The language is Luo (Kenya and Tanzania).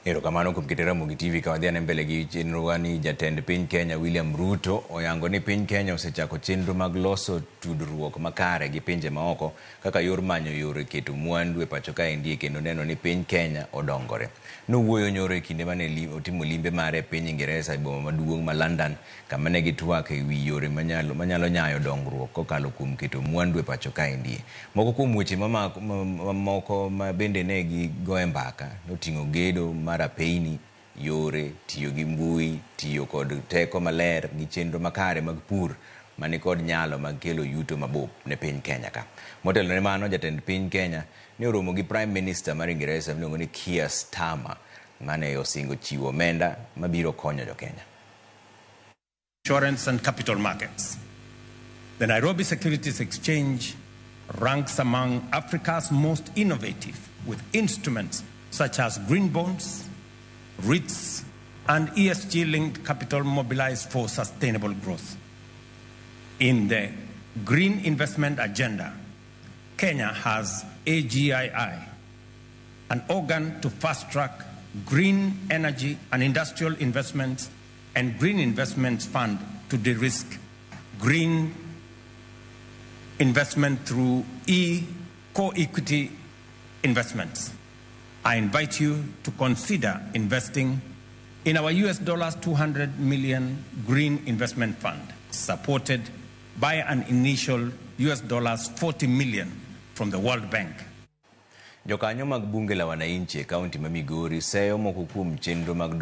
Erokamano kuom keto Ramogi TV ka wadhi ane mbele gi chenrowa ni jatend piny Kenya William Ruto oyango ni piny Kenya osechako chenro mag loso tudruok makare gi pinje maoko kaka yor manyo yore keto mwandu e pacho kaendi kendo neno ni piny Kenya odongore. Nowuoyo nyoro e kinde mane otimo limbe mare e piny Ingeresa e boma maduong' ma London kama ne gitwak e wi yore manyalo nyayo dongruok kokalo kuom keto mwandu e pacho kaendi. Moko kuom weche mamoko ma bende ne gigoye mbaka noting'o gedo mar apeyni, yore, tiyo gi mbui, tiyo kod teko maler gi chenro makare mag pur manikod nyalo mag kelo yuto mabup ne piny Kenya ka. Motelo ne mano, jatend piny Kenya ne oromo gi Prime Minister mar Ingeresa miluongo ni Keir Starmer mane osingo chiwo omenda mabiro konyo jo Kenya. Insurance and capital markets. The Nairobi Securities Exchange ranks among Africa's most innovative, with instruments such as green bonds, REITs, and ESG linked capital mobilized for sustainable growth. In the Green Investment Agenda, Kenya has AGII, an organ to fast track green energy and industrial investments, and Green Investments Fund to de risk green investment through E co-equity investments. I invite you to consider investing in our US dollars 200 million Green Investment Fund, supported by an initial US dollars 40 million from the World Bank. Jokanyo mag bunge la wananchi e kaunti ma Migori seyo moko kuom chenro mag